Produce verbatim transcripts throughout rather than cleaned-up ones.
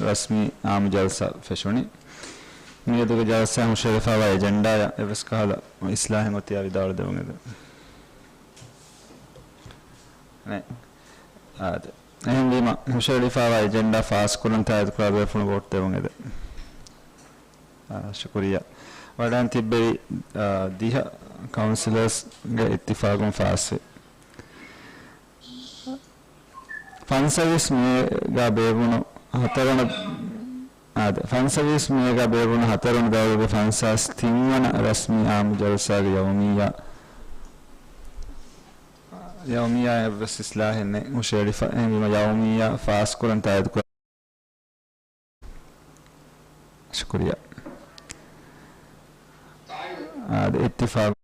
ރަސްމީ އާއްމު ޖަލްސާ ފެށުނީ. މިއަދުގެ ޖަލްސާ ހުށަހެޅިފައިވާ އެޖެންޑާއަށް އެއްވެސް ކަހަލަ އިސްލާހެއް އޮތިއްޔާ ވިދާޅުދެވުން އެދެން. ނެ. އާދެ. އެހެންވީމަ، ހުށަހެޅިފައިވާ އެޖެންޑާ ފާސްކުރަން ތާއީދުކުރާ ބޭފުޅުން ވޯޓް ދެވުން އެދެން. އާ، ޝުކުރިއްޔާ. ވަޑައިން ތިއްބެވި، އާ، ދިހަ ކައުންސިލަރސްގެ އިއްތިފާގުން ފާސްވި. ފަންސަވީސް މޭގަ ބޭއްވުނު ހަތަރުވަނަ، އާދެ، ފަންސަވީސް މޭގަ ބޭއްވުނު ހަތަރުވަނަ ދައުރުގެ ފަންސާސް ތިންވަނަ ރަސްމީ އާއްމު ޖަލްސާގެ ޔައުމިއްޔާ، ޔައުމިއްޔާ އެއްވެސް އިސްލާހެއް ނެތް ހުށަހެޅިފަ. އެހެންވީމަ ޔައުމިއްޔާ ފާސްކުރަން ތާއީދުކުރާ. ޝުކުރިއްޔާ. އާދެ، އިއްތިފާގު.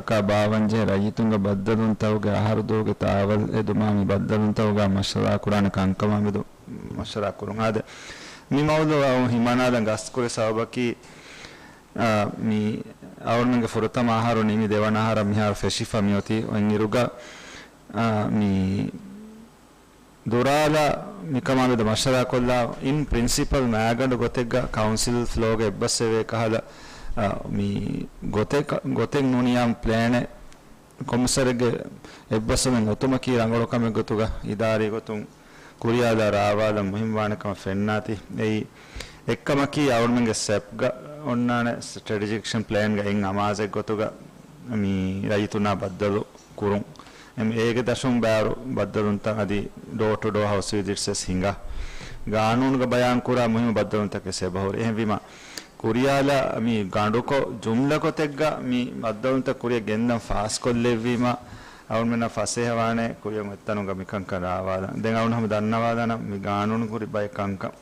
ކާ ބާވަންޖެހޭ ރައްޔިތުންގެ ބައްދަލުވުންތަކުގެ އަހަރުދުވަހުގެ ތާވަލް އެދުމާ މި ބައްދަލުވުންތަކުގަ މަޝްވަރާ ކުރާނެ ކަންކަމާ މެދު މަޝްވަރާ ކުރުން. އާދެ، މި މައުޟޫޢަށް ހިމަނާލަން ގަސްތުކުރި ސަބަބަކީ، އާ، މި އަޅުގަނޑުމެންގެ ފުރަތަމަ އަހަރު ނިމި ދެވަނަ އަހަރަށް މިހާރު ފެށިފަ މިއޮތީ އޮތްއިރުގަ، އާ، މި ދުރާލާ މިކަމާ މެދު މަޝްވަރާ ކޮށްލާ، އިން ޕްރިންސިޕަލް މައިގަނޑު ގޮތެއްގަ ކައުންސިލް ފްލޯގަ އެއްބަސްވެވޭ ކަހަލަ، އާ، މި ގޮތެއް، ގޮތެއް ނޫނިއްޔާ ޕްލޭނެއް ކޮމިސަރެއްގެ އެއްބަސްވުމެއް އޮތުމަކީ ރަނގަޅު ކަމެއް ގޮތުގަ އިދާރީ ގޮތުން ކުރިޔާލާ ރާވާލަން މުހިންމުވާނެ ކަމަށް ފެންނާތީ. އެއީ އެއްކަމަކީ އަޅުމެންގެ ސެޕްގަ އޮންނާނެ ސްޓްރެޓެޖިކް އެކްޝަން ޕްލޭންގަ އެއް އަމާޒެއް ގޮތުގަ މި ރައްޔިތުންނާ ބައްދަލު ކުރުން. އެމް، އޭގެ ދަށުން ބާރު ބައްދަލުންތައް އަދި ޑޯ ޓު ޑޯ ހައުސް ވިޒިޓްސް ވެސް ހިނގާ. ގާނޫނުގަ ބަޔާންކުރާ މުހިންމު ބައްދަލުންތަކެއް ސެބަހުރި. އެހެންވީމަ، ކުރިޔާލާ މި ގަނޑުކޮށް، ޖުމްލަކޮށް ތެއްގަ މި ބައްދަލުންތައް ކުރިއަށް ގެންދަން ފާސްކޮށްލެއްވީމަ، އަޅުމެންނަށް ފަސޭހަވާނެ ކުރިއަށް އޮތްތަނުގަ މިކަންކަން ރާވާލަން. ދެން އަޅުން ހަމަ ދަންނަވާލާނަން މި ގާނޫނު ކުރި ބައެއް ކަންކަން.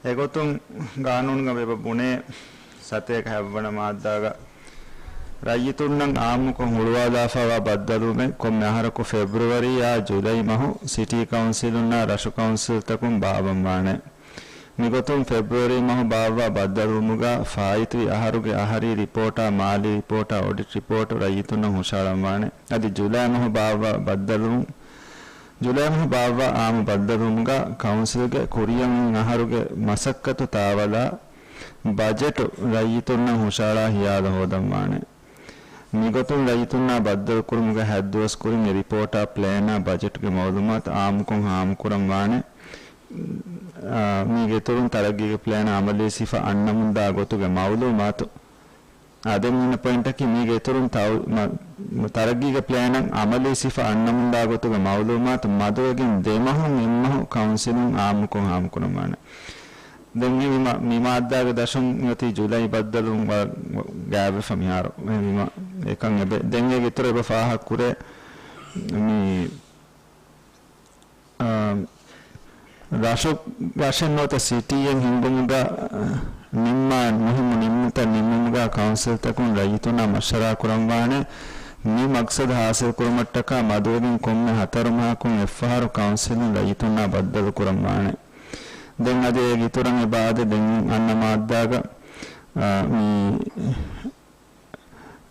އެގޮތުން ގާނޫނުގަ އެބަ ބުނޭ ސަތޭކަ ހަތްވަނަ މާއްދާގަ ރައްޔިތުންނަށް އާއްމުކޮށް ހުޅުވާލާފައިވާ ބައްދަލުވުމެއް ކޮންމެ އަހަރަކު ފެބްރުވަރީއާ ޖުލައި މަހު ސިޓީ ކައުންސިލުންނާ ރަށު ކައުންސިލްތަކުން ބާއްވަންވާނެ. މިގޮތުން ފެބްރުވަރީ މަހު ބާއްވާ ބައްދަލުވުމުގަ ފާއިތުވި އަހަރުގެ އަހަރީ ރިޕޯޓާ، މާލީ ރިޕޯޓާ، އޮޑިޓް ރިޕޯޓް ރައްޔިތުންނަށް ހުށަހަޅަންވާނެ. އަދި ޖުލައި މަހު ބާއްވާ ބައްދަލުވުން، ޖުލައި މަހު ބާއްވާ އާއްމު ބައްދަލުވުމުގަ ކައުންސިލްގެ ކުރިއަށް އިން އަހަރުގެ މަސައްކަތު ތާވަލާ ބަޖެޓު ރައްޔިތުންނަށް ހުށަހަޅާ ހިޔާލު ހޯދަންވާނެ. މިގޮތުން ރައްޔިތުންނާ ބައްދަލުކުރުމުގެ ހަތް ދުވަސް ކުރިން އެ ރިޕޯޓާ، ޕްލޭނާ، ބަޖެޓުގެ މައުލޫމާތު އާއްމުކޮށް ހާމަކުރަންވާނެ. އާ، މީގެ އިތުރުން ތަރައްގީގެ ޕްލޭނަށް އަމަލީ ސިފަ އަންނަމުންދާ ގޮތުގެ މައުލޫމާތު. އާ، ދެން މި ޕޮއިންޓަކީ މީގެ އިތުރުން ތައު-، މަ-، ތަރައްގީގެ ޕްލޭނަށް އަމަލީ ސިފަ އަންނަމުންދާ ގޮތުގެ މައުލޫމާތު މަދުވެގެން ދެމަހުން އެއްމަހު ކައުންސިލުން އާއްމުކޮށް ހާމަކުރަންވާނެ. ދެން މި-، މި މާއްދާގެ ދަށުން އޮތީ ޖުލައި ބައްދަލުވުން ވަރަށް ގާތްވެފަ މިހާރު. އެހެންވީމަ އެކަން އެބަ-، ދެން އޭގެ އިތުރަށް އެބަ ފާހަގަކުރޭ މި، އާ، ރަށު-، ރަށެއް ނުވަތަ ސިޓީއެއް ހިންގުމުގަ ނިންމާ މުހިއްމު ނިންމުންތައް ނިންމުމުގަ ކައުންސިލްތަކުން ރައްޔިތުންނާ މަޝްވަރާ ކުރަންވާނެ. މި މަގްސަދު ހާސިލް ކުރުމަށްޓަކާ މަދުވެގެން ކޮންމެ ހަތަރު މަހަކުން އެއްފަހަރު ކައުންސިލުން ރައްޔިތުންނާ ބައްދަލު ކުރަންވާނެ. ދެން އަދި އޭގެ އިތުރަށް އެބަ އާދެ، ދެން އަންނަ މާއްދާގަ، އާ، މި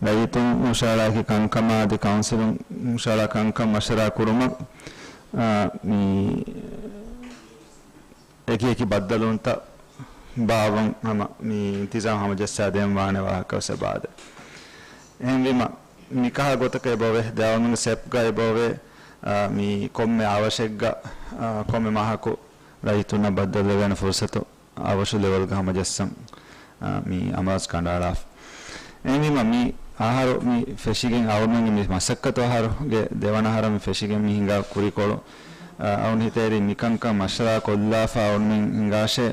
ރައްޔިތުން ހުށަހަޅާ އެކި ކަންކަމާ އަދި ކައުންސިލުން ހުށަހަޅާ ކަންކަން މަޝްވަރާ ކުރުމަށް، އާ، މި އެކި އެކި ބައްދަލުވުންތައް ބާއްވަން ހަމަ މި އިންތިޒާމް ހަމަޖައްސާ ދޭން ވާނެ ވާހަކަ ވެސް އެބަ އާދެ. އެހެންވީމަ، މިކަހަލަ ގޮތަކަށް އެބައޮވޭ، ދެއަޅުމެންގެ ސެޕްގަ އެބައޮވޭ، އާ، މި ކޮންމެ އަވަށެއްގަ، އާ، ކޮންމެ މަހަކު ރައްޔިތުންނަށް ބައްދަލުވެވޭނެ ފުރުސަތު އަވަށު ލެވެލްގަ ހަމަޖައްސަން، އާ، މި އަމާޒް ކަނޑައަޅާފަ. އެހެންވީމަ، މި އަހަރު މި ފެށިގެން އަޅުމެންގެ މި މަސައްކަތު އަހަރުގެ ދެވަނަ އަހަރަށް މި ފެށިގެން މި ހިނގާ ކުރިކޮޅު، އަ، އަޅުން ހިތަށް އެރި މިކަންކަން މަޝްވަރާ ކޮށްލާފަ އަޅުމެން ހިނގާށޭ،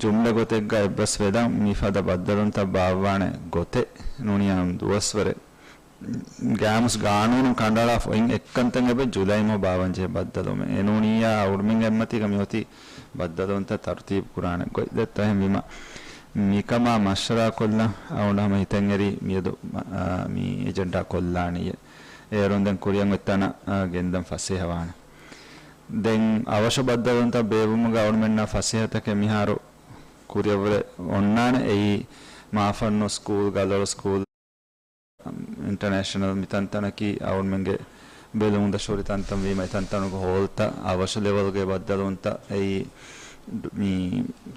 ޖުމްލަ ގޮތެއްގަ އެއްބަސް ވެލަން މި ފަދަ ބައްދަލުންތައް ބާއްވާނެ ގޮތެއް ނޫނިއްޔާ ދުވަސްވަރެއް ގާމުސް ގާނޫނު ކަނޑައަޅާފަ އޮތް އެއްކަންތައް އެބަ ޖުލައި މަހު ބާވަންޖެހޭ ބައްދަލުވުމެއް. އެނޫނިއްޔާ އަޅުމެންގެ އެއްމަތީގަ މިއޮތީ ބައްދަލުވުންތައް ތަރުތީބު ކުރާނެ ގޮތް ދެއްތޯ. އެހެންވީމަ، މިކަމާ މަޝްވަރާ ކޮށްލަން އަޅުގަނޑު ހަމަ ހިތަށް އެރީ މިއަދު، މަ-، އާ، މި އެޖެންޑާ ކޮށްލާނީ. އޭރުން ދެން ކުރިއަށް އޮތް ތަނަށް، އާ، ގެންދަން ފަސޭހަވާނެ. ދެން އަވަށު ބައްދަލުވުންތައް ބޭއްވުމުގަ އަޅުމެންނަށް ފަސޭހަތަކެއް މިހާރު ކުރިއަށްވުރެ އޮންނާނެ. އެއީ މާފަންނު ސްކޫލް، ގަލޮޅު ސްކޫލް، އިންޓަރނޭޝަނަލް މިތަންތަނަކީ އަޅުމެންގެ ބެލުމުން ދަށުހުރި ތަންތަން ވީމަ، އެތަންތަނުގެ ހޯލްތައް އަވަށު ލެވަލްގެ ބައްދަލުވުންތައް އެއީ މި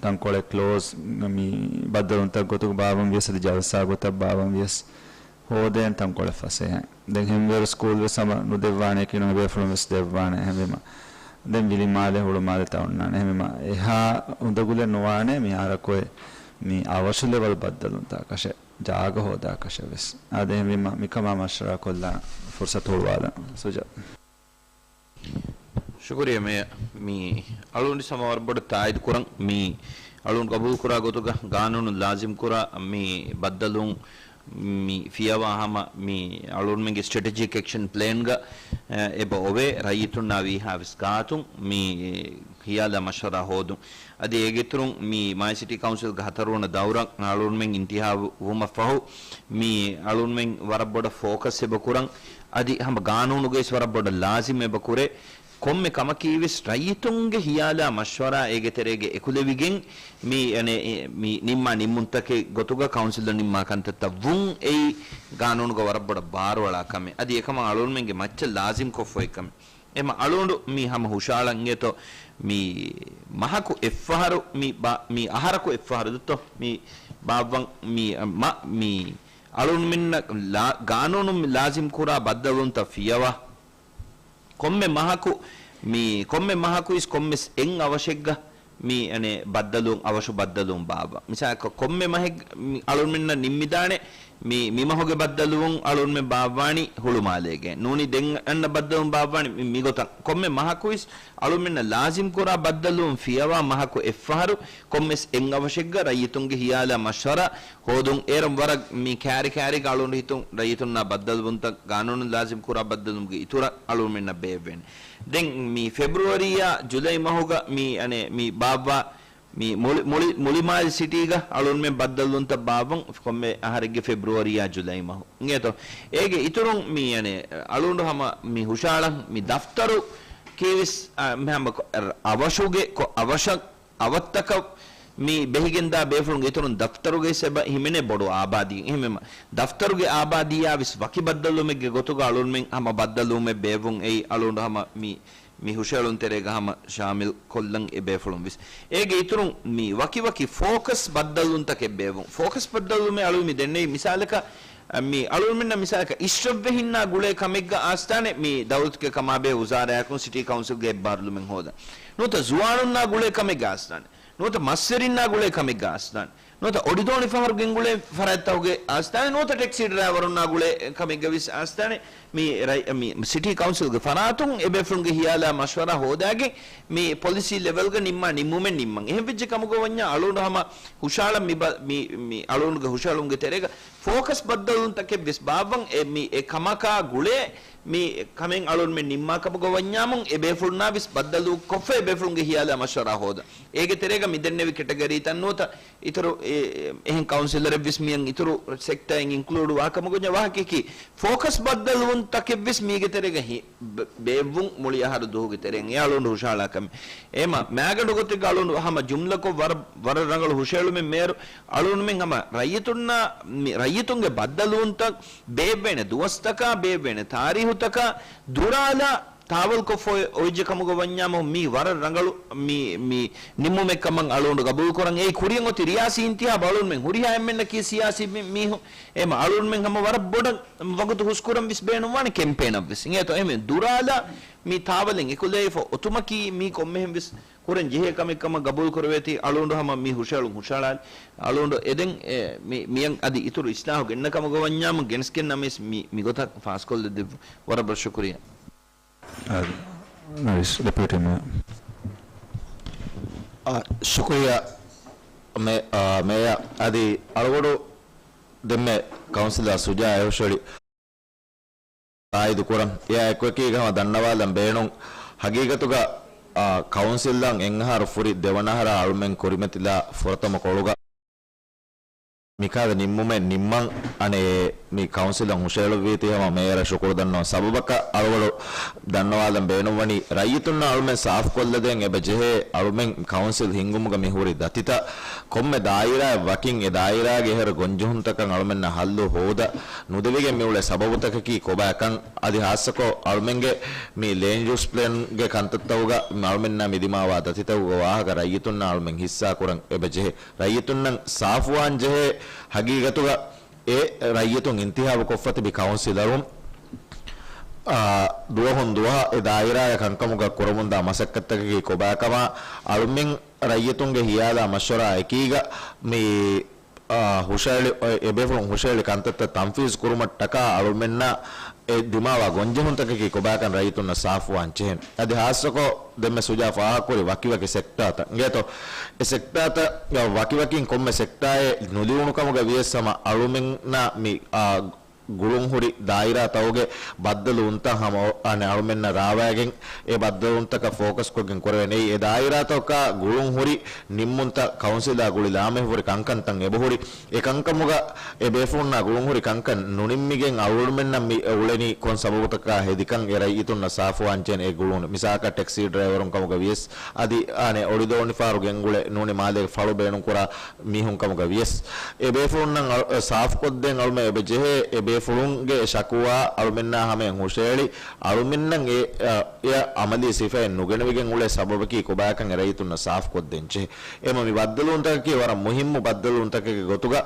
ތަންކޮޅެއް ކްލޯޒް، މި ބައްދަލުވުންތައް ގޮތުގަ ބާވަން ވިޔަސް އަދި ޖަލްސާ ގޮތަށް ބާވަން ވިޔަސް ހޯދޭން ތަންކޮޅެއް ފަސޭހައިން. ދެން ހެންވޭރު ސްކޫލް ވެސް ހަމަ ނުދެއްވާނެ ކިނު އެބޭފުޅުން ވެސް ދެއްވާނެ. އެހެންވީމަ ދެން ވިލިމާލެ ހުޅުމާލެތައް އޮންނާނެ. އެހެންވީމަ އެހާ އުނދަގުލެއް ނުވާނެ މިހާރަކު މި އަވަށު ލެވަލް ބައްދަލުވުންތަކަށެއް. ޖާގަ ހޯދާކަށެއް ވެސް. އާދެ، އެހެންވީމަ މިކަމާ މަޝްވަރާ ކޮށްލާން ފުރުސަތު ހުޅުވާލަން. ސުޖާ. ޝުކުރިއްޔާ މޭޔަރ. މި އަޅުގަނޑު ހަމަ ވަރަށް ބޮޑަށް ތާއީދު ކުރަން. މި އަޅުގަނޑު ގަބޫލު ކުރާ ގޮތުގަ ގާނޫނު ލާޒިމް ކުރާ މި ބައްދަލުވުން މި ފިޔަވާ ހަމަ މި އަޅުގަނޑުމެންގެ ސްޓްރެޓެޖިކް އެކްޝަން ޕްލޭންގަ، އެ، އެބަ އޮވޭ. ރައްޔިތުންނާ ވީހާވެސް ގާތުން މި ހިޔާލާ މަޝްވަރާ ހޯދުން. އަދި އޭގެއިތުރުން މި މާލެ ސިޓީ ކައުންސިލްގެ ހަތަރުވަނަ ދައުރަށް އަޅުގަނޑުމެން އިންތިހާބު ވުމަށްފަހު، މި އަޅުގަނޑުމެން ވަރަށް ބޮޑަށް ފޯކަސް އެބަ ކުރަން. އަދި ހަމަ ގާނޫނުގައިސް ވަރަށް ބޮޑަށް ލާޒިމް އެބަ ކުރޭ. ކޮންމެ ކަމަކީވެސް ރައްޔިތުންގެ ހިޔާލާ މަޝްވަރާ އޭގެ ތެރޭގަ އެކުލެވިގެން، މި، އަނެ، މި ނިންމާ ނިންމުންތަކެއް ގޮތުގަ ކައުންސިލަށް ނިންމާ ކަންތައްތައް ވުން އެއީ ގާނޫނުގަ ވަރަށް ބޮޑަށް ބާރުއަޅާ ކަމެއް. އަދި އެކަމަށް އަޅުގަނޑުމެންގެ މައްޗަށް ލާޒިމް ކޮށްފައި ކަމެއް. އެމަ އަޅުގަނޑު މި ހަމަ ހުށައަޅަން އެތޯ، މި މަހަކު އެއްފަހަރު، މި ބާ-، މި އަހަރަކު އެއްފަހަރު ދެއްތޯ، މި ބާއްވަން މި، މަ-، މި އަޅުގަނޑުމެންނަށް ލާ-، ގާނޫނުން މި ލާޒިމް ކުރާ ބައްދަލުވުންތައް ފިޔަވާ. ކޮންމެ މަހަކު، މި ކޮންމެ މަހަކު އިސް ކޮންމެސް އެއް އަވަށެއްގަ މި އަނެ ބައްދަލުވުން، އަވަށު ބައްދަލުވުން ބާއްވާ. މިސާލަކަށް ކޮންމެ މަހެއް މި އަޅުގަނޑުމެންނަށް ނިންމިދާނެ، މި، މި މަހުގެ ބައްދަލުވުން އަޅުގަނޑުމެން ބާއްވާނީ ހުޅުމާލޭގެ. ނޫނީ ދެން އަންނަ ބައްދަލުވުން ބާއްވާނީ މި، މިގޮތަށް. ކޮންމެ މަހަކު އިސް އަޅުގަނޑުމެންނަށް ލާޒިމް ކުރާ ބައްދަލުވުން ފިޔަވާ މަހަކު އެއްފަހަރު ކޮންމެސް އެއް އަވަށެއްގަ ރައްޔިތުންގެ ހިޔާލާ މަޝްވަރާ ހޯދުން. އޭރުން ވަރަށް މި ކާރި ކާރީގަ އަޅުގަނޑު ހިތުން ރައްޔިތުންނާ ބައްދަލުވުންތައް ގާނޫނުން ލާޒިމް ކުރާ ބައްދަލުވުމުގެ އިތުރަށް އަޅުގަނޑުމެންނަށް ބޭއްވޭނެ. ދެން މި ފެބްރުއަރީއާ ޖުލައި މަހުގަ މި އަނެ މި ބާއްވާ މި މުޅި، މުޅި، މުޅިމާލެ ސިޓީގަ އަޅުގަނޑުމެން ބައްދަލުވުންތައް ބާއްވަން ކޮންމެ އަހަރެއްގެ ފެބްރުއަރީއާ ޖުލައި މަހު. އިނގޭތޯ؟ އޭގެ އިތުރުން މި އަނެ އަޅުގަނޑު ހަމަ މި ހުށައަޅަން މި ދަފްތަރު ކީވެސް، އަ، މި ހަމަ ކޮ-، އަވަށުގެ ކޮ-، އަވަށަށް އަވަށްތަކަށް މި ބެހިގެންދާ ބޭފުޅުންގެ އިތުރުން ދަފްތަރުގައި އެބަ ހިމެނޭ ބޮޑު އާބާދީ. އެހެންވީމަ، ދަފްތަރުގެ އާބާދީއާވެސް ވަކި ބައްދަލުވުމެއްގެ ގޮތުގަ އަޅުގަނޑުމެން ހަމަ ބައްދަލުވުމެއް ބޭއްވުން އެއީ އަޅުގަނޑު ހަމަ މި، މި ހުށައެޅުން ތެރޭގަ ހަމަ ޝާމިލް ކޮށްލަން އެ ބޭފުޅުން ވެސް. އޭގެ އިތުރުން މި ވަކިވަކި ފޯކަސް ބައްދަލުވުންތަކެއް ބޭއްވުން. ފޯކަސް ބައްދަލުވުމެއް އަޅުގަނޑު މި ދެންނެވި މިސާލަކަށް، މި އަޅުގަނޑުމެންނަށް މިސާލަކަށް އިޝްރަފްވެ ހިންނާ ގުޅޭ ކަމެއްގަ އާސްތާނެ މި ދައުލަތުގެ ކަމާބެހޭ ވުޒާރާއަކުން ސިޓީ ކައުންސިލްގެ އެއްބާރުލުމެއް ހޯދަން. ނުވަތަ ޒުވާނުންނާ ގުޅޭ ކަމެއްގަ އާސްތާނެ. ނުވަތަ މައްސަރިންނާ ގުޅޭ ކަމެއްގަ އާސްތާނެ. ނުވަތަ އޮޑިދޯނި ފަހަރު ގެންގުޅޭ ފަރާތްތަކުގެ އާސްތާނެ. ނުވަތަ ޓެކްސީ ޑްރައިވަރުންނާ ގުޅޭ ކަމެއްގަ ވެސް އާސްތާނެ. މި ރައި-، މި ސިޓީ ކައުންސިލްގެ ފަރާތުން އެބޭފުޅުންގެ ހިޔާލާ މަޝްވަރާ ހޯދާގެން މި ޕޮލިސީ ލެވެލްގަ ނިންމާ ނިންމުމެއް ނިންމަން. އެހެން ވެއްޖެ ކަމުގަ ވަންޏާ އަޅުގަނޑު ހަމަ ހުށައަޅަން މި ބަ-، މި، މި އަޅުގަނޑުގެ ހުށައެޅުމުގެ ތެރޭގަ ފޯކަސް ބައްދަލުވުންތަކެއް ވެސް ބާއްވަން އެ މި އެ ކަމަކާ ގުޅޭ މި ކަމެއް އަޅުންމެ ނިންމާ ކަމުގަ ވަންޏާމުން އެ ބޭފުޅުންނާ ވެސް ބައްދަލު ކޮށްފަ އެ ބޭފުޅުންގެ ހިޔާލާ މަޝްވަރާ ހޯދަން. އޭގެ ތެރޭގަ މި ދެންނެވި ކެޓަގަރީތައް ނުވަތަ އިތުރު އެ، އެހެން ކައުންސިލަރެއް ވެސް މިއަން އިތުރު ސެކްޓަރއިން އިންކްލޫޑް ވާ ކަމުގަ ވާހަކައަކީ ފޯކަސް ބައްދަލުވުންތަކެއް ވެސް މީގެ ތެރޭގަ ހި-، ބެ-، ބޭއްވުން މުޅި އަހަރު ދުވަހުގެ ތެރެއިން އެ އަޅުން ހުށަހަޅާ ކަމެއް. އެހެމަ މާގަނޑު ގޮތެއްގަ އަޅުން ހަމަ ޖުމްލަކޮށް ވަރަށް، ވަރަށް ރަނގަޅު ހުށަހެޅުމެއް މޭރު އަޅުންމެން ހަމަ ރައްޔިތުންނާ، މި ރައްޔިތުންގެ ބައްދަލުވުންތައް ބޭއްވޭނެ ދުވަސްތަކާ، ބޭއްވޭނެ ތާރީހުތަކާ ދުރާލާ ތާވަލްކޮށްފަ އޮތް، އޮތްޖެ ކަމުގަ ވަންޏާމު މީ ވަރަށް ރަނގަޅު މި، މި ނިންމުމެއް ކަމަށް އަޅުން ގަބޫލު ކުރަން. އެއީ ކުރިއަށް އޮތި ރިޔާސީ އިންތިހާބު އަޅުންމެން ހުރިހާ އެންމެންނަކީ ސިޔާސީ މި، މީހުން. އެހެމަ އަޅުންމެން ހަމަ ވަރަށް ބޮޑަށް ވަގުތު ހުސްކުރަން ވެސް ބޭނުންވާނެ ކެމްޕޭނަށް ވެސް. އިނގޭތޯ އެހެމެ ދުރާލާ މި ތާވަލެއް އެކުލެވިފަ އޮތުމަކީ މީ ކޮންމެހެން ވެސް ކުރަން ޖެހޭ ކަމެއް ކަމަށް ގަބޫލު ކުރެވޭތީ އަޅުން ހަމަ މި ހުށައެޅުން ހުށައަޅާލި. އަޅުން އެދެން އެ، މި، މިއަށް އަދި އިތުރު އިސްލާހު ގެންނަ ކަމުގަ ވަންޏާމު ގެނެސްގެން ނަމަވެސް މި، މި ގޮތަށް ފާސްކޮށްލަދެއްވުން. ވަރަށް ބޮޑަށް ޝުކުރިއްޔާ. އަދި، ނައިސް، ޑެޕިއުޓީ މޭޔަރ. އާ، ޝުކުރިއްޔާ މޭ-، އާ، މޭޔަރ. އަދި އަޅުގަނޑު ދެންމެ ކައުންސިލަރ ސުޖާ އެހުށައެޅި. ތާއީދު ކުރަން. އެއާ އެކުއެކީގަ ހަމަ ދަންނަވާލަން ބޭނުން. ހަގީގަތުގަ، އާ، ކައުންސިލްއަށް އެއްއަހަރު ފުރި ދެވަނަ އަހަރާ އަޅުމެން ކުރިމަތިލާ ފުރަތަމަ ކޮޅުގަ މިކަހަލަ ނިންމުމެއް ނިންމަން އަނެއް މި ކައުންސިލަށް ހުށަހެޅުއްވީތީ ހަމަ މޭޔަރަށް ޝުކުރު ދަންނަވަން. ސަބަބަކަށް އަޅުގަނޑު ދަންނަވާލަން ބޭނުންވަނީ ރައްޔިތުންނަށް އަޅުމެން ސާފުކޮށްލަދޭން އެބަ ޖެހޭ އަޅުމެން ކައުންސިލް ހިންގުމުގަ މި ހުރި ދަތިތައް ކޮންމެ ދާއިރާއެއް ވަކިން އެ ދާއިރާގެ އެހެރަ ގޮންޖެހުންތަކަށް އަޅުމެންނަށް ހައްލު ހޯދަ ނުދެވިގެން މިއުޅޭ ސަބަބުތަކަކީ ކޮބާކަން އަދި ހާއްސަކޮށް އަޅުމެންގެ މި ލޭންޑް ޔޫސް ޕްލޭންގެ ކަންތައްތަކުގަ އަޅުމެންނާ މި ދިމާވާ ދަތިތަކުގެ ވާހަކަ ރައްޔިތުންނާ އަޅުމެން ހިއްސާ ކުރަން އެބަ ޖެހޭ. ރައްޔިތުންނަށް ސާފުވާން ޖެހޭ ހަގީގަތުގަ އެ ރައްޔިތުން އިންތިހާބު ކޮށްފަ ތިބި ކައުންސިލަރުން، އާ، ދުވަހުން ދުވަހަށް އެ ދާއިރާގެ ކަންކަމުގަ ކުރަމުންދާ މަސައްކަތްތަކަކީ ކޮބާކަމާ އަޅުމެން ރައްޔިތުންގެ ހިޔާލާ މަޝްވަރާ އެކީގަ މި، އާ، ހުށަހެޅި، އެ، އެބޭފުޅުން ހުށަހެޅި ކަންތައްތައް ތަންފީޒް ކުރުމަށްޓަކާ އަޅުމެންނަށް އެ ދިމާވާ ގޮންޖެހުންތަކަކީ ކޮބާކަން ރައްޔިތުންނަށް ސާފުވާން ޖެހޭނެ. އަދި ހާއްސަކޮށް ދެންމެ ސުޖާ ފާހަގަކުރި ވަކިވަކި ސެކްޓާތައް އިނގޭތޯ؟ އެ ސެކްޓާތައް ވަކިވަކިން ކޮންމެ ސެކްޓާއެއް ނުލިޔުނު ކަމުގަ ވިޔަސް ހަމަ އަޅުމެންނަށް މި، އާ، ގުޅުން ހުރި ދާއިރާތަކުގެ ބައްދަލުވުންތައް ހަމަ އަނެއް އަޅުމެންނަށް ރާވައިގެން އެ ބައްދަލުވުންތަކަށް ފޯކަސްކޮށްގެން ކުރެވޭނެ. އެއީ އެ ދާއިރާތަކަށް ގުޅުން ހުރި ނިންމުންތައް ކައުންސިލާ ގުޅި ލާމެހި ހުރި ކަންކަންތައް އެބަހުރި. އެ ކަންކަމުގަ އެ ބޭފުޅުންނާ ގުޅުން ހުރި ކަންކަން ނުނިންމިގެން އަޅުގަނޑުމެންނަށް މި އުޅެނީ ކޮން ސަބަބުތަކާ ހެދިކަން އެ ރައްޔިތުންނަށް ސާފުވާން ޖެހޭނެ އެ ގުޅުން. މިސާލަކަށް ޓެކްސީ ޑްރައިވަރުން ކަމުގަ ވިޔަސް އަދި އަނެއް އޮޅިދޯނިފާރު ގެންގުޅޭ ނޫނީ މާލޭގެ ފަޅު ބޭނުންކުރާ މީހުން ކަމުގަ ވިޔަސް އެ ބޭފުޅުންނަށް އަ، ސާފުކޮށްދޭން އަޅުމެން އެބަ ޖެހޭ. އެ ބޭފުޅުންގެ ޝަކުވާ އަޅުމެންނާ ހަމަޔަށް ހުށަހެޅި އަޅުމެންނަށް އެ، އަ، އެ އަމަލީ ސިފައެއް ނުގެނެވިގެން އުޅޭ ސަބަބަކީ ކޮބާކަން އެ ރައްޔިތުންނަށް ސާފުކޮށްދޭން ޖެހޭ. އެމަ މި ބައްދަލުވުންތަކަކީ ވަރަށް މުހިއްމު ބައްދަލުވުންތަކެއްގެ ގޮތުގަ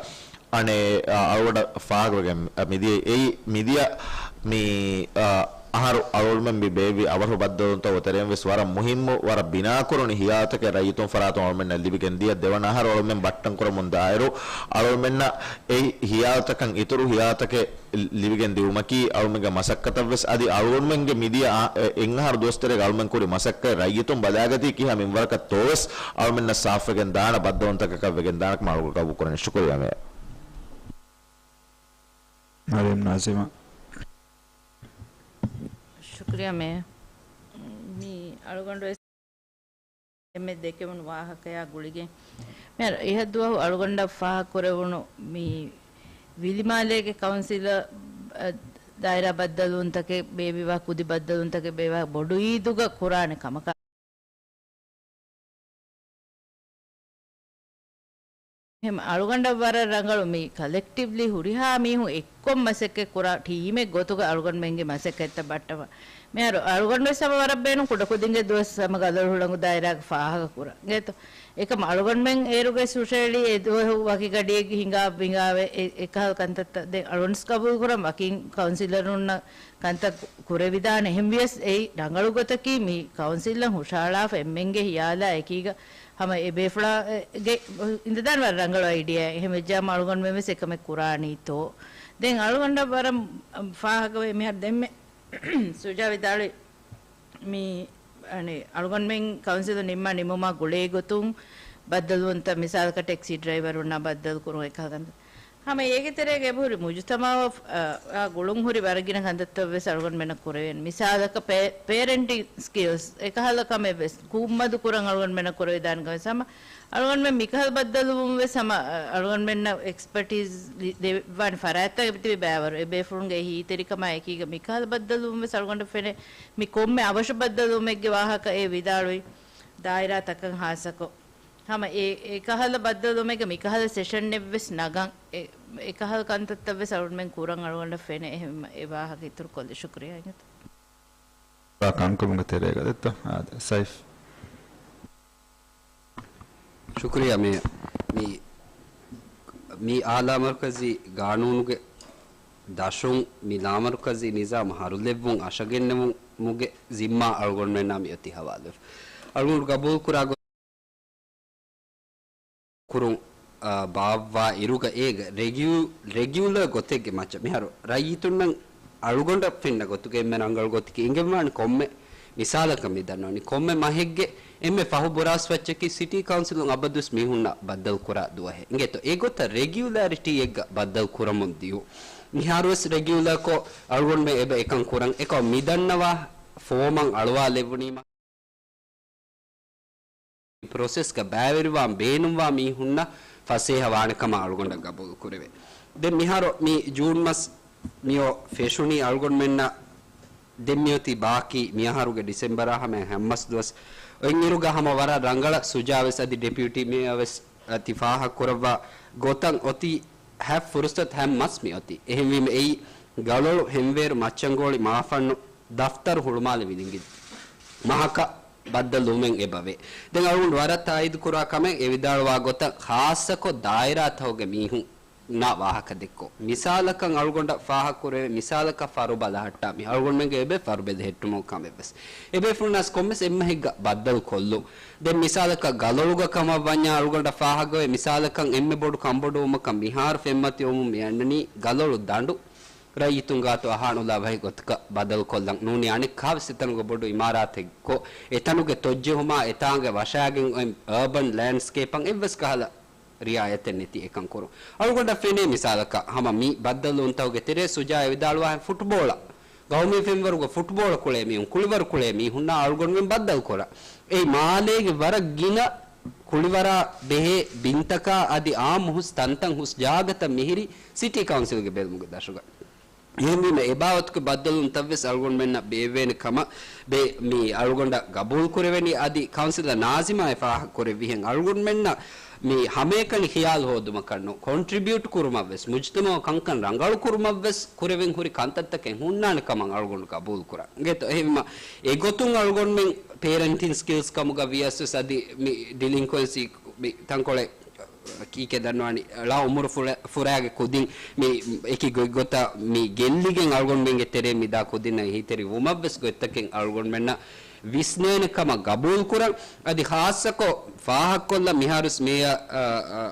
އަނެއް، އަ، އަޅުގަނޑަށް ފާހަގަވެގެން މިދިޔަ އެއީ މިދިޔަ މި، އަ، އަހަރު އަޅުގަނޑުމެން މި ބޭއްވި އަވަހު ބައްދަލުވުންތަކުގެ ތެރެއިން ވެސް ވަރަށް މުހިއްމު، ވަރަށް ބިނާކުރުނި ހިޔާލުތަކެއް ރައްޔިތުން ފަރާތުން އަޅުމެންނަށް ލިބިގެން ދިޔަ. ދެވަނަ އަހަރު އަޅުމެން ބައްޓަން ކުރަމުން ދާއިރު އަޅުމެންނަށް އެ ހިޔާލުތަކަށް އިތުރު ހިޔާލުތަކެއް ލިބިގެން ދިއުމަކީ އަޅުމެންގެ މަސައްކަތަށް ވެސް އަދި އަޅުގަނޑުމެންގެ މިދިޔަ އާ، އެ، އެއްއަހަރު ދުވަސްތެރޭގަ އަޅުމެން ކުރި މަސައްކަތް ރައްޔިތުން ބަލާގަތީ ކިހާ މިންވަރަކަށްތޯވެސް އަޅުމެންނަށް ސާފުވެގެން ދާނެ ބައްދަލުވުންތަކަކަށް ވެގެން ދާނެކަމަށް އަޅުގަނޑު ގަބޫލުކުރަނީ. ޝުކުރިއްޔާ މޭޔަރ. މަރިޔަމް ނާޒިމާ. ޝުކުރިއްޔާ މޭޔަރ. މި އަޅުގަނޑު ވެސް އެންމެ ދެކެވުނު ވާހަކަޔާ ގުޅިގެން މިހާރު އިހަށްދުވަހު އަޅުގަނޑަށް ފާހަގަކުރެވުނު މި ވިލިމާލޭގެ ކައުންސިލަށް، އަ، ދާއިރާ ބައްދަލުވުންތަކެއް ބޭއްވިވާ، ކުދި ބައްދަލުވުންތަކެއް ބޭއްވާ ބޮޑު އީދުގަ ކުރާނެ ކަމަކަށް. އެހެން އަޅުގަނޑަށް ވަރަށް ރަނގަޅު މި ކަލެކްޓިވްލީ ހުރިހާ މީހުން އެއްކޮށް މަސައްކަތް ކުރާ ޓީމެއް ގޮތުގަ އަޅުގަނޑުމެންގެ މަސައްކަތްތައް ބައްޓަވާ. މިހާރު އަޅުގަނޑު ވެސް ހަމަ ވަރަށް ބޭނުން ކުޑަކުދިންގެ ދުވަސް ހަމަ ގަދަރު ހުޅަނގު ދާއިރާގެ ފާހަގަ ކުރަން. އެއްގޮތަށް އެކަމަ އަޅުގަނޑުމެން އޭރުގެ ހުށަހެޅީ އެ ދުވަހު ވަކި ގަޑިއެއްގެ ހިނގާ ބިނގާވެ އެ، އެކަހަލަ ކަންތައްތައް ދެން އަޅުގަނޑު ގަބޫލު ކުރަން ވަކިން ކައުންސިލަރުންނަށް ކަންތައް ކުރެވިދާނެ. އެހެންވިޔަސް އެއީ ރަނގަޅު ގޮތަކީ މި ކައުންސިލަށް ހުށަހަޅާފަ އެންމެންގެ ހިޔާލާ އެކީގަ ހަމަ އެ ބޭފުޅާގެ އިނދަދާން ވަރަށް ރަނގަޅު އައިޑިއާއެއް. އެހެން ވެއްޖާމަ އަޅުގަނޑުމެން ވެސް އެކަމެއް ކުރާނީތޯ. ދެން އަޅުގަނޑަށް ވަރަށް ފާހަގަވޭ މިހާރު ދެންމެ ސުޖާ ވިދާޅުވި މި، އަނެއް، އަޅުގަނޑުމެން ކައުންސިލު ނިންމާ ނިންމުމާ ގުޅޭ ގޮތުން ބައްދަލުވުންތައް، މިސާލަކަށް ޓެކްސީ ޑްރައިވަރުންނާ ބައްދަލު ކުރުން އެކަހަލަ ކަންތައް. ހަމަ އޭގެ ތެރޭގަ އެބަހުރި މުޖުތަމައަށް، އާ، އާ، ގުޅުން ހުރި ވަރަށް ގިނަ ކަންތައްތައް ވެސް އަޅުގަނޑުމެންނަށް ކުރެވޭނެ. މިސާލަކަށް ޕޭ-، ޕޭރެންޓިން ސްކިލްސް އެކަހަލަ ކަމެއް ވެސް ކުއްމަދު ކުރަން އަޅުގަނޑުމެންނަށް ކުރެވިދާނެ ކަމެއް ވެސް ހަމަ އަޅުގަނޑުމެން މިކަހަލަ ބައްދަލުވުން ވެސް ހަމަ، އަ، އަޅުގަނޑުމެންނަށް އެކްސްޕަޓީޒް ލި-، ދެއްވާނެ ފަރާތްތައް ތިބި ބައިވަރު. އެ ބޭފުޅުންގެ އެހީތެރިކަމާ އެކީގަ މިކަހަލަ ބައްދަލުވުން ވެސް އަޅުގަނޑަށް ފެނޭ. މި ކޮންމެ އަވަށު ބައްދަލުވުމެއްގެ ވާހަކަ އެ ވިދާޅުވި ދާއިރާތަކަށް ހާއްސަކޮށް، ހަމަ އެ، އެކަހަލަ ބައްދަލުވުމެއްގަ މިކަހަލަ ސެޝަންއެއް ވެސް ނަގަން. އެ، އެކަހަލަ ކަންތައްތައް ވެސް އަޅުގަނޑަށް ފެނޭ. އެހެން އެ ވާހަކަ އިތުރުކޮށްލި. ޝުކުރިއްޔާ އިނގޭތޯ. ކަންކަމުގެ ތެރޭގަ ދެއްތޯ؟ އާދެ، ސައިފް. ޝުކުރިއްޔާ މޭޔަރ. މި، މި އާ ލާމަރުކަޒީ ގާނޫނުގެ ދަށުން މި ލާމަރުކަޒީ ނިޒާމު ހަރުލެއްވުން އަށަގެންނެވުމުގެ ޒިންމާ އަޅުގަނޑުމެންނާ މިއޮތީ ހަވާލުވެފަ. އަޅުގަނޑު ގަބޫލުކުރާ ގޮތް ކުރުން، އާ، ބާއްވާ އިރުގަ އޭގަ ރެގިއު-، ރެގިއުލަރ ގޮތެއްގެ މައްޗަށް މިހާރު ރައްޔިތުންނަށް އަޅުގަނޑަށް ފެންނަ ގޮތުގަ އެންމެ ރަނގަޅު ގޮތަކީ އިނގެންވާނެ ކޮންމެ މިސާލަކަށް މި ދަންނަވަނީ ކޮންމެ މަހެއްގެ އެންމެ ފަހު ބުރާސް ފައްޗަކީ ސިޓީ ކައުންސިލުން އަބަދުވެސް މީހުންނަށް ބައްދަލު ކުރާ ދުވަހެއް. އިނގޭތޯ އެގޮތަށް ރެގިއުލާރިޓީއެއްގަ ބައްދަލު ކުރަމުން ދިޔުން. މިހާރުވެސް ރެގިއުލަރކޮށް އަޅުގަނޑުމެން އެބަ އެކަން ކުރަން. އެކަމަކު މިދަންނަވާ ފޯމަށް އަޅުވާލެވުނީމަ ޕްރޮސެސްގަ ބައިވެރިވާން ބޭނުންވާ މީހުންނަށް ފަސޭހަ ވާނެ ކަމަށް އަޅުގަނޑަށް ގަބޫލު ކުރެވޭ. ދެން މިހާރު މި ޖޫން މަސް މިއޮ ފެށުނީ އަޅުގަނޑުމެންނަށް ދެން މިއޮތީ ބާކީ މިއަހަރުގެ ޑިސެމްބަރާ ހަމަ ހަމަސް ދުވަސް. އޮތްއިރުގަ ހަމަ ވަރަށް ރަނގަޅަށް ސުޖާވެސް އަދި ޑެޕިއުޓީ މޭޔަރވެސް އަތި ފާހަގަކުރައްވާ ގޮތަށް އޮތީ ހަ ފުރުސަތު ހަމަސް މިއޮތީ. އެހެންވީމަ އެއީ ގަލޮޅު، ހެންވޭރު، މައްޗަންގޯޅި، މާފަންނު، ދަފްތަރު ހުޅުމާލެ ވިލިނގި މަހަކަށް ބައްދަލުވުމެއް އެބަވޭ. ދެން އަޅުގަނޑު ވަރަށް ތާއީދު ކުރާ ކަމެއް އެ ވިދާޅުވާ ގޮތަށް ޚާއްޞަކޮށް ދާއިރާތަކުގެ މީހުން ނާ ވާހަކަ ދެއްކޯ. މިސާލަކަށް އަޅުގަނޑަށް ފާހަގަކުރެވޭ މިސާލަކަށް ފަރު ބަލަހައްޓާ މީ އަޅުގަނޑުމެންގެ އެބެ ފަރު ބެލެހެއްޓުމުގެ ކަމެއްވެސް. އެބޭފުޅުންނަސް ކޮންމެސް އެއްމަހެއްގަ ބައްދަލު ކޮށްލުން. ދެން މިސާލަކަށް ގަލޮޅުގަ ކަމަށް ވަންޏާ އަޅުގަނޑަށް ފާހަގަވޭ މިސާލަކަށް އެންމެ ބޮޑު ކަންބޮޑުވުމަކަށް މިހާރު ފެންމަތިވަމުން މި އަންނަނީ ގަލޮޅު ދަނޑު ރައްޔިތުން ގާތު އަހާނުލާ ބަހެއް ގޮތަކަށް ބަދަލުކޮށްލަން. ނޫނީ އަނެއް ކާވެސް އެތަނުގަ ބޮޑު އިމާރާތެއް ކޮށް އެތަނުގެ ތޮއްޖެހުމާ އެތާނގެ ވަށާގެން އޮތް އަރބަން ލޭންޑްސްކޭޕަށް އެއްވެސް ކަހަލަ ރިއާޔަތެއް ނެތި އެކަން ކުރުން. އަޅުގަނޑަށް ފެނޭ މިސާލަކަށް ހަމަ މި ބައްދަލުވުންތަކުގެ ތެރޭ ސުޖާ އެ ވިދާޅުވާހެން ފުޓްބޯޅަ، ގައުމީ ފެންވަރުގަ ފުޓްބޯޅަ ކުޅޭ މީހުން، ކުޅިވަރު ކުޅޭ މީހުންނާ އަޅުގަނޑުމެން ބައްދަލު ކުރާ. އެއީ މާލޭގެ ވަރަށް ގިނަ ކުޅިވަރާ ބެހޭ ބިންތަކާ އަދި އާއްމު ހުސް ތަންތަން ހުސް ޖާގަތައް މިހިރީ ސިޓީ ކައުންސިލްގެ ބެލުމުގެ ދަށުގަ. އެހެންވީމަ އެބާވަތުގެ ބައްދަލުވުންތައްވެސް އަޅުގަނޑުމެންނަށް ބޭއްވޭނެ ކަމަށް ބެ-، މި އަޅުގަނޑަށް ގަބޫލު ކުރެވެނީ. އަދި ކައުންސިލަރ ނާޒިމާ އެ ފާހަގަ ކުރެއްވިހެން އަޅުގަނޑުމެންނަށް މި ހަމައެކަނި ޚިޔާލު ހޯދުމަކަށް ނޫން، ކޮންޓްރިބިއުޓް ކުރުމަށްވެސް، މުޖްތަމަޢު ކަންކަން ރަނގަޅު ކުރުމަށްވެސް ކުރެވެން ހުރި ކަންތައްތަކެއް ހުންނާނެ ކަމަށް އަޅުގަނޑު ގަބޫލު ކުރަން. އިނގޭތޯ؟ އެހެންވީމަ އެގޮތުން އަޅުގަނޑުމެން ޕޭރެންޓިން ސްކިލްސް ކަމުގަ ވިޔަސްވެސް އަދި މި ޑިލިންކުއެންސީ މި ތަންކޮޅެއް ކީކޭ ދަންނަވާނީ، ޅަ އުމުރު ފުރަ-، ފުރާގެ ކުދިން މި އެކި ގޮތްގޮތަށް މި ގެއްލިގެން އަޅުގަނޑުމެންގެ ތެރޭ މިދާ ކުދިންނަށް އެހީތެރި ވުމަށްވެސް ގޮތްތަކެއް އަޅުގަނޑުމެންނަށް ވިސްނޭނެ ކަމަށް ގަބޫލު ކުރަން. އަދި ޚާއްޞަކޮށް ފާހަގަކޮށްލަން މިހާރުސް މޭޔަ-، އަ، އަ،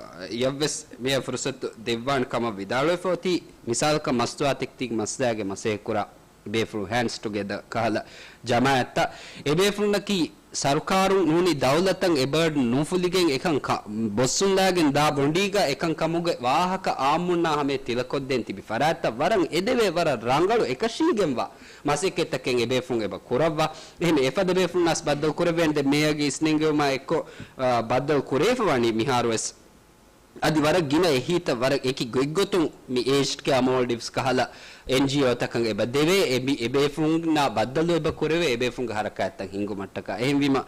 އަށްވެސް މޭޔަ ފުރުސަތު ދެއްވާނެ ކަމަށް ވިދާޅުވެފަ އޮތީ، މިސާލަކަށް މަސްތުވާތަކެތީގެ މައްސަލާގެ މަސައްކަތް ކުރާ ބޭފުޅުން ހޭންޑްސް ޓުގެދަ ކަހަލަ ޖަމާއަތްތައް އެބޭފުޅުންނަކީ ސަރުކާރުން ނޫނީ ދައުލަތަށް އެބަ ނުފުލިގެން އެކަން ކަ-، ބޮއްސުންލާގެން ދާ ބޮނޑީގަ އެކަން ކަމުގެ ވާހަކަ އާއްމުންނާ ހަމަޔަށް ތިލަކޮށްދޭން ތިބި ފަރާތްތައް ވަރަށް އެދެވޭ، ވަރަށް ރަނގަޅު އެކަށީގެންވާ މަސައްކަތްތަކެއް އެބޭފުޅުން އެބަ ކުރައްވާ. އެހެން އެފަދަ ބޭފުޅުންނާސް ބައްދަލު ކުރެއްވޭނެ. ދެން މޭޔަގެ އިސްނެންގެވުމާ އެއްކޮށް، އާ، ބައްދަލު ކުރެވިފަ ވަނީ މިހާރުވެސް. އަދި ވަރަށް ގިނަ އެހީތައް ވަރަށް އެކި ގޮތްގޮތުން މި އޭޖްޑް ކެއާ މޯލްޑިވްސް ކަހަލަ އެންޖީއޯތަކަށް އެބަ ދެވޭ. އެ މި-، އެބޭފުޅުންނާ ބައްދަލު އެބަ ކުރެވޭ، އެބޭފުޅުންގެ ހަރަކާތްތައް ހިންގުމަށްޓަކާ. އެހެންވީމަ،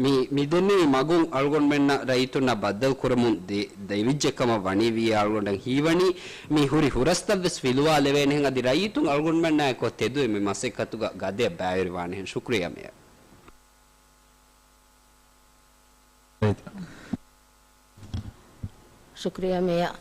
މި-، މިދެންނެވި މަގުން އަޅުގަނޑުމެންނަށް ރައްޔިތުންނާ ބައްދަލު ކުރަމުން ދެ-، ދެވިއްޖެ ކަމަށް ވަނީ ވިއްޔާ އަޅުގަނޑަށް ހީވަނީ، މި ހުރި ހުރަސްތައްވެސް ފިލުވާލެވޭނެހެން، އަދި ރައްޔިތުން އަޅުގަނޑުމެންނާއެކު ތެދުވެ މި މަސައްކަތުގަ ގަދަޔަށް ބައިވެރިވާނެހެން. ޝުކުރިއްޔާ މޭޔަރ. ޝުކުރިއްޔާ މޭޔަރ.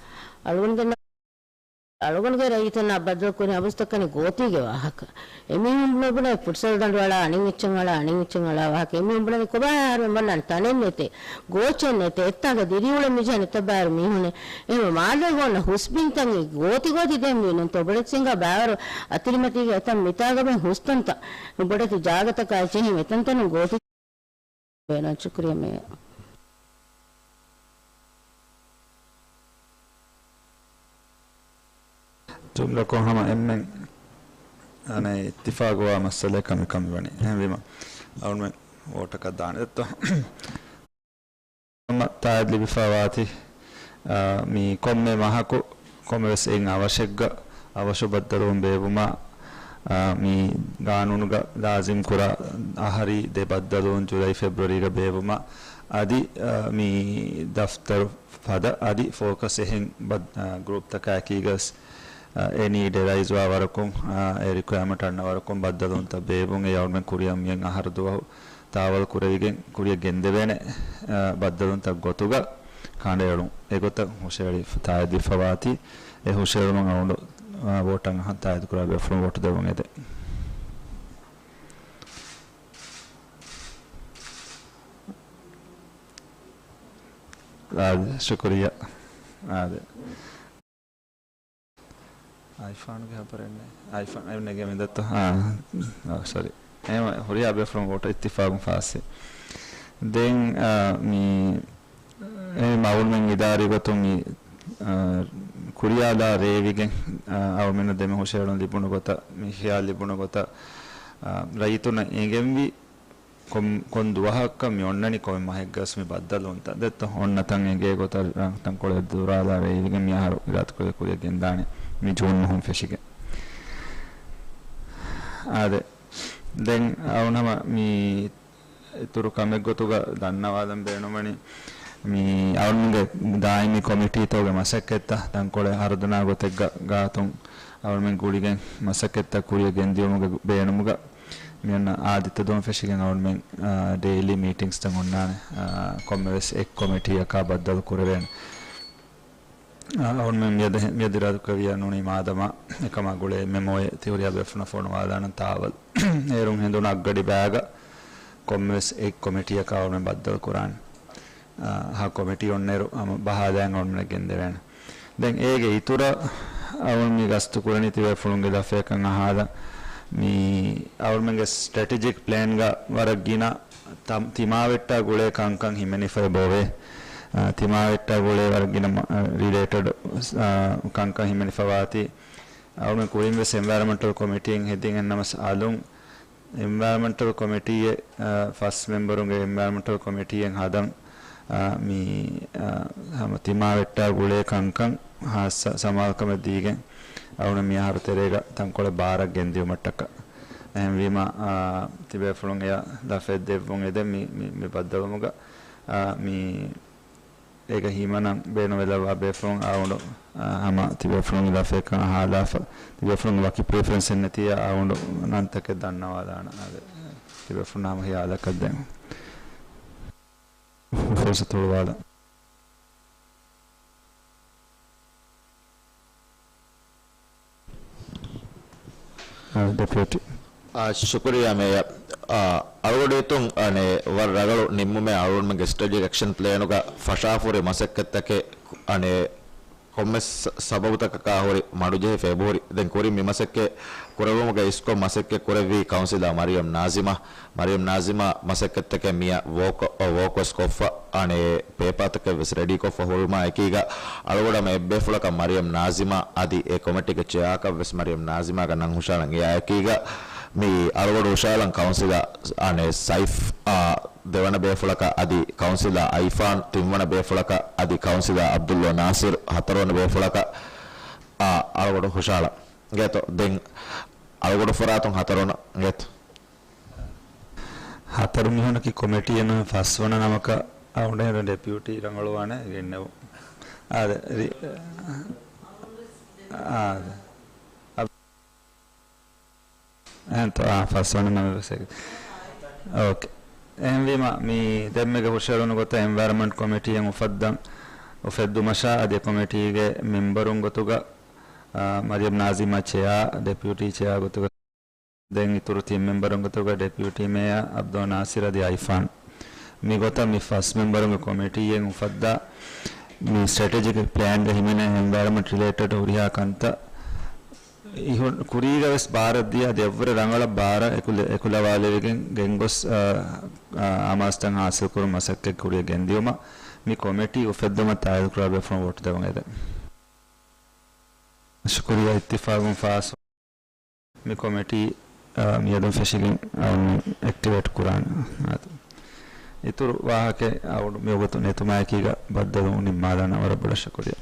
އަޅުގަނޑުގެ ރައްޔިތުންނާ ބައްދަލު ކުރި އަބަސްތަކަނި ގޯތީގެ ވާހަކަ. އެމީހުން ނުބުނޭ ފުޓްސަލް ދަނޑު އަޅާ، އަނެއް އެއްޗެއް އަޅާ، އަނެއް އެއްޗެއް އަޅާ ވާހަކަ. އެމީހުން ބުނަނީ ކޮބާ އަހަރެން ބަންނާނެ ތަނެއް ނެތޭ، ގޯޗެއް ނެތޭ، އެއްތާގަ ދިރިއުޅެން މިޖެހެނީ އެތައް ބައިވަރު މީހުންނޭ. އެހެންވެ މާލޭގަ އޮންނަ ހުސް ބިންތަކީ ގޯތި ގޯތި ދެން މީ ނޫންތޯ ބޮޑެތި ސިނގާ ބައިވަރު އަތިރިމަތީގެ އެތަން މިތާގަ ބެހެން ހުސް ތަންތަން ބޮޑެތި ޖާގަތަކާ އެއްޗެހި އެތަންތަނުން ގޯތި ބޭނުން. ޝުކުރިއްޔާ މޭޔަރ. ޖުމްލަކޮށް ހަމަ އެންމެން އަނެއް އިއްތިފާގުވާ މައްސަލައަކަށް މިކަން މިވަނީ. އެހެންވީމަ، އަޅުމެން ވޯޓަކަށް ދާނެ ދެއްތޯ؟ ހަމަ ތާއީދު ލިބިފަ ވާތީ، އާ، މި ކޮންމެ މަހަކު ކޮންމެވެސް އެއް އަވަށެއްގަ އަވަށު ބައްދަލުވުން ބޭއްވުމަށް، އާ، މި ގާނޫނުގަ ލާޒިމް ކުރާ އަހަރީ ދެ ބައްދަލުވުން ޖުލައި ފެބްރުއަރީގަ ބޭއްވުމަށް، އަދި، އާ، މި ދަފްތަރު ފަދަ އަދި ފޯކަސް އެހެން ބައް-، އާ، ގްރޫޕްތަކާއެކީގަސް، އާ، އެ ނީޑް އެރައިޒްވާ ވަރަކުން، އާ، އެ ރިކުއަރމަންޓް އަންނަ ވަރަކުން ބައްދަލުވުންތައް ބޭއްވުން. އެ އަޅުމެން ކުރިއަށް މިއަށް އަހަރު ދުވަހު ތާވަލް ކުރެވިގެން ކުރިއަށް ގެންދެވޭނެ، އާ، ބައްދަލުވުންތައް ގޮތުގަ ކަނޑައެޅުން. އެގޮތަށް ހުށައެޅި ތާއީދުވެފަ ވާތީ، އެ ހުށައެޅުމަށް އަޅުގަނޑު، އާ، ވޯޓަށް އަހަން ތާއީދު ކުރާ ބޭފުޅުން ވޯޓު ދެއްވަން އެދެން. އާދެ، ޝުކުރިއްޔާ. އާދެ. އައިފާނުގެ ހަބަރެއް ނެތް. އައިފާން އެއް ނެގޭ މި ދައްތަ؟ އާ، އާ، ސޮރީ. އެހެން ހުރިހާ ބޭފުޅުން ވޯޓަށް އިއްތިފާގުން ފާސްވި. ދެން، އާ، މި، އެ މައުލޫމެއް އިދާރީ ގޮތުން މި، އާ، ކުރިޔާލާ ރޭވިގެން، އާ، އަޅުމެންނަށް ދެމެ ހުށަހެޅުން ލިބުނު ގޮތަށް، މި ޚިޔާލު ލިބުނު ގޮތަށް، އާ، ރައްޔިތުންނަށް އެނގެންވީ ކޮން، ކޮން ދުވަހަކަށް މި އޮންނަނީ ކޮންމެ މަހެއްގަސް މި ބައްދަލުވުންތައް. ދެއްތޯ، އޮންނަ ތަން އެނގޭ ގޮތަށް، އާ، ތަންކޮޅެއް ދުރާލާ ރޭވިގެން މި އަހަރު އިރާދަކުރި ކުރިޔަށް ގެންދާނެ މި ޖޫން މަހުން ފެށިގެން. އާދެ، ދެން އަޅުން ހަމަ މި އިތުރު ކަމެއްގޮތުގަ ދަންނަވާލަން ބޭނުންވަނީ، މި އަޅުންގެ ދާއިމީ ކޮމިޓީތަކުގެ މަސައްކަތްތައް ތަންކޮޅެއް ހަރުދަނާ ގޮތެއްގަ ގާތުން އަޅުމެން ގުޅިގެން މަސައްކަތްތައް ކުރިޔަށް ގެންދިޔުމުގެ ބޭނުމުގަ، މިއަންނަ އާދިއްތަ ދުވަހުން ފެށިގެން އަޅުމެން، އާ، ޑެއިލީ މީޓިންގްސްތައް އޮންނާނެ، އާ، ކޮންމެވެސް އެއް ކޮމިޓީއަކާ ބައްދަލު ކުރެވޭނެ. އަ، އަޅުމެން މިއަދު ހެ-، މިއަދު އިރާދަކުރެއްވިއްޔާ ނޫނީ މާދަމާ އެކަމާ ގުޅޭ މެމޯއެއް ތިހުރިހާ ބޭފުޅުންނަށް ފޮނުވާލާނަން ތާވަލް. އޭރުން ހެނދުނު އަށްގަޑި ބައިގަ ކޮންމެވެސް އެއް ކޮމިޓީއަކާ އަޅުމެން ބައްދަލު ކުރާނެ. އަ، ހަ ކޮމިޓީ އޮންނައިރު ހަމަ ބަހާލައިގެން އަޅުމެންނަށް ގެންދެވޭނެ. ދެން އޭގެ އިތުރަށް އަޅުން މި ގަސްތު ކުރަނީ ތިބޭފުޅުންގެ ލަފަޔަކަށް އަހާލަން. މި އަޅުމެންގެ ސްޓްރެޓެޖިކް ޕްލޭންގަ ވަރަށް ގިނަ ތަ-، ތިމާވެއްޓާ ގުޅޭ ކަންކަން ހިމެނިފައި ބޮވޭ. އާ، ތިމާވެއްޓާ ގުޅޭ ވަރަށް ގިނަ މަ-، އާ، ރިލޭޓެޑް، އާ، ކަންކަން ހިމެނިފަވާތީ. އަޅުމެން ކުރިން ވެސް އެންވަޔަރަމެންޓަލް ކޮމިޓީއެއް ހެދިން އެންނަމަސް އަލުން އެންވަޔަރަމެންޓަލް ކޮމިޓީއެއް، އާ، ފަސް މެމްބަރުންގެ އެންވަޔަރަމެންޓަލް ކޮމިޓީއެއް ހަދަން، އާ، މި، އާ، ހަމަ ތިމާވެއްޓާ ގުޅޭ ކަންކަން ހާއްސަ ސަމާލުކަމެއް ދީގެން އަޅުން މި އަހަރު ތެރޭގަ ތަންކޮޅެއް ބާރަށް ގެންދިއުމަށްޓަކަ. އެހެންވީމަ، އާ، ތިބޭފުޅުން އެޔަށް ލަފައެއް ދެއްވުން އެދެން މި، މި، މި ބައްދަލުވުމުގަ، އާ، މި އޭގަ ހިމަނަން ބޭނުންވެލައްވާ ބޭފުޅުން އަޅުގަނޑު، އާ، ހަމަ ތިބޭފުޅުންގެ ލަފަޔަކަށް އަހާލާފަ، ތިބޭފުޅުންގެ ވަކި ޕްރިފަރެންސެއް ނެތިއްޔާ އަޅުގަނޑު ނަންތަކެއް ދަންނަވާލާނަން. އާދެ، ތިބޭފުޅުންނަށް ހަމަ ހިޔާލަކަށް ދޭން ފުރުސަތު ހުޅުވާލަން. އާ، ޑެޕިއުޓީ. އާ، ޝުކުރިއްޔާ މޭޔަރ. އާ، އަޅުގަޑު ހިތުން އަނެއް ވަރަށް ރަނގަޅު ނިންމުމެއް އަޅުގަނޑުމެންގެ ސްޓްރެޓެޖިކް އެކްޝަން ޕްލޭނުގަ ފަށާފަހުރި މަސައްކަތްތަކެއް އަނެއް ކޮންމެސް ސަ-، ސަބަބުތަކަކާ ހުރި މަޑުޖެހިފަ އެބަހުރި. ދެން ކުރިން މި މަސައްކަތް ކުރެއްވުމުގަ އިސްކޮށް މަސައްކަތް ކުރެއްވީ ކައުންސިލަރ މަރިޔަމް ނާޒިމާ. މަރިޔަމް ނާޒިމާ މަސައްކަތްތަކެއް މިއަށް ވޯކް، ވޯކްވެސް ކޮށްފަ، އަނެއް ޕޭޕާތަކެއް ވެސް ރެޑީ ކޮށްފަ ހުރުމާ އެކީގަ، އަޅުގަޑު ހަމަ އެއްބޭފުޅަކަށް މަރިޔަމް ނާޒިމާ އަދި އެ ކޮމިޓީގެ ޗެއާކަށް ވެސް މަރިޔަމް ނާޒިމާގެ ނަން ހުށަހަޅަން އެއާ އެކީގަ، މި އަޅުގަޑު ހުށަހަޅަން ކައުންސިލަރ އަނެއް ސައިފް، އާ، ދެވަނަ ބޭފުޅަކަށް އަދި ކައުންސިލަރ އައިފާން، ތިންވަނަ ބޭފުޅަކަށް އަދި ކައުންސިލަރ އަބްދުއްލޯ ނާސިރު، ހަތަރުވަނަ ބޭފުޅަކަށް، އާ، އަޅުގަޑު ހުށަހަޅަން. އިނގޭތޯ، ދެން އަޅުގަޑު ފަރާތުން ހަތަރުވަނަ އިނގޭތޯ. ހަތަރު މީހުނަކީ ކޮމިޓީއެއް ނޫން، ފަސްވަނަ ނަމަކަށް އަޅުގަނޑު ޑެޕިއުޓީ ރަނގަޅުވާނެ ގެންނެވު. އާދެ، ރި-، އާދެ. އެހެންތޯ، އާ، ފަސްވަނަ ނަމެއް ވެސް އޭގެ. އޯކޭ. އެހެންވީމަ، މި ދެންމެގެ ހުށަހެޅުނު ގޮތަށް އެންވަޔަރަމެންޓް ކޮމިޓީއެއް އުފައްދަން، އުފެއްދުމަށާ އަދި ކޮމިޓީގެ މެމްބަރުން ގޮތުގަ، އާ، މަރިޔަމް ނާޒިމާ ޗެއާ، ޑެޕިއުޓީ ޗެއާ ގޮތުގަ، ދެން އިތުރު ތިން މެމްބަރުން ގޮތުގަ ޑެޕިއުޓީ މޭޔަރ އަބްދުލް ނާސިރު އަދި އައިފާން. މި ގޮތަށް މި ފަސް މެމްބަރުންގެ ކޮމިޓީއެއް އުފައްދާ، މި ސްޓްރެޓެޖިކް ޕްލޭންގަ ހިމެނޭ އެންވަޔަރަމެންޓް ރިލޭޓެޑް ހުރިހާ ކަންތައް އިހު-، ކުރީގަ ވެސް ބާރަށް ދިޔަ އަދި އެއްވުރެ ރަނގަޅަށް ބާރަށް އެކުލެ-، އެކުލަވާލެވިގެން ގެންގޮސް، އާ، އާ، އަމާޒުތައް ހާސިލްކުރުން މަސައްކަތް ކުރިޔަށް ގެންދިއުމަށް މި ކޮމިޓީ އުފެއްދުމަށް ތާއީދުކުރާ ބޭފުޅުން ވޯޓު ދެވުން އެދެން. ޝުކުރިއްޔާ އިއްތިފާގުން ފާސް. މި ކޮމިޓީ، އާ، މިއަދުން ފެށިގެން އަޅުގަނޑު އެކްޓިވޭޓް ކުރާނެ. އާދެ. އިތުރު ވާހަކައެއް އަޅުގަނޑު މިވަގުތު ނެތުމާއެކީގަ ބައްދަލުވުން ނިންމާލާނަން. ވަރަށް ބޮޑަށް ޝުކުރިއްޔާ.